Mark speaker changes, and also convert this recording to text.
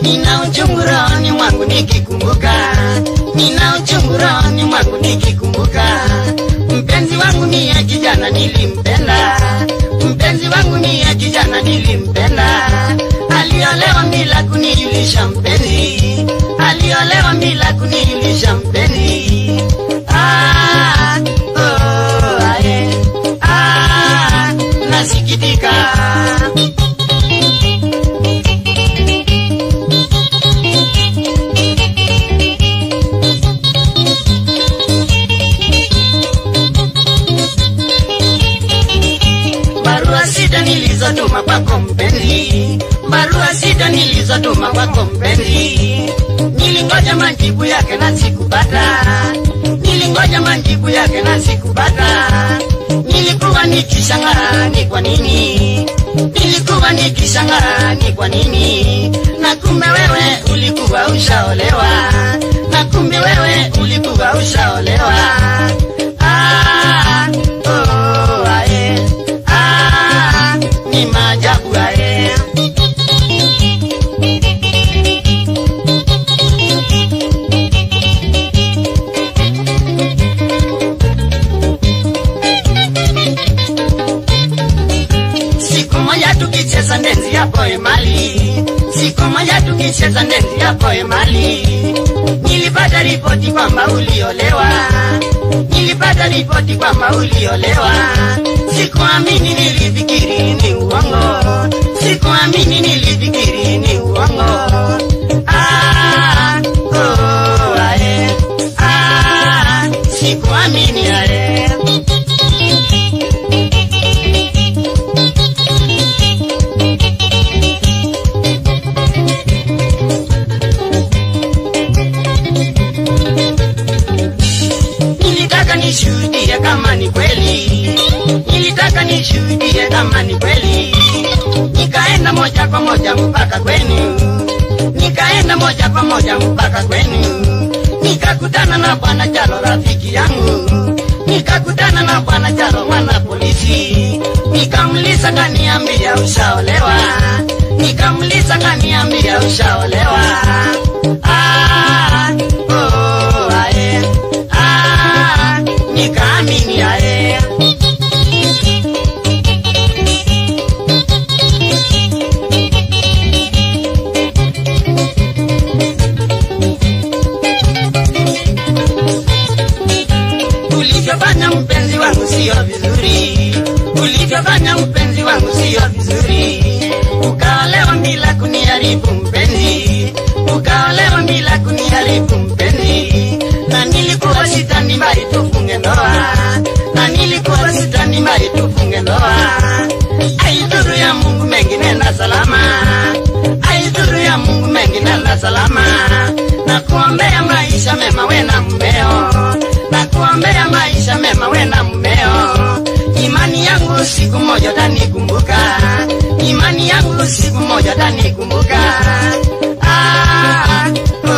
Speaker 1: Nina uchungu rohoni mwangu nikikumbuka, nina uchungu rohoni mwangu nikikumbuka. Mpenzi wangu ni ya kijana nilimpenda, mpenzi wangu ni ya kijana nilimpenda. Aliolewa bila kunijulisha mpenzi, aliolewa bila kunijulisha mpenzi. Ah, oh, aye, ah, nasikitika. Barua sita nilizotuma kwako mpenzi, barua sita nilizotuma kwako mpenzi, nilingoja majibu yake na sikupata, nilingoja majibu yake na sikupata. Nilikuwa nikishangaa ni kwa nini, nilikuwa nikishangaa ni kwa nini, na kumbe wewe ulikuwa ushaolewa, na kumbe wewe ulikuwa ushaolewa. Ah, oh, aye. Ah, ni maajabu aye. Siku moja tukicheza ndenzi hapo Emali, siku moja tukicheza ndenzi hapo Emali, nilipata ripoti kwamba uliolewa, nilipata ripoti kwamba uliolewa. Sikuamini, nilifikiri ni uongo, sikuamini, nilifikiri ni uongo. Ah, oh, ae, ah, sikuamini ae. Nilitaka nishuhudie kama ni kweli, nilitaka nishuhudie kama ni kweli. Nikaenda moja kwa moja mpaka kwenu, nikaenda moja kwa moja mpaka kwenu, nikakutana na bwana Jalo rafiki yangu, nikakutana na bwana Jalo mwana polisi, nikamlisa kaniambia ushaolewa, nikamlisa kaniambia ushaolewa. Ah, oh, ae. Ah, nikaamini ae. Ulivyofanya mpenzi wangu sio vizuri, ulivyofanya mpenzi wangu sio vizuri. Ukaolewa bila kuniharibu mpenzi, ukaolewa bila kuniharibu mpenzi. Na nilikuwa sitani bali tufunge ndoa, na nilikuwa sitani bali tufunge ndoa. Aidhuru ya Mungu mengi nenda salama, aidhuru ya Mungu mengi nenda salama. Na kuombea maisha mema we na mmeo, na kuombea maisha mema we na mmeo. Imani yangu siku moja utanikumbuka, imani yangu siku moja utanikumbuka. Ah, oh,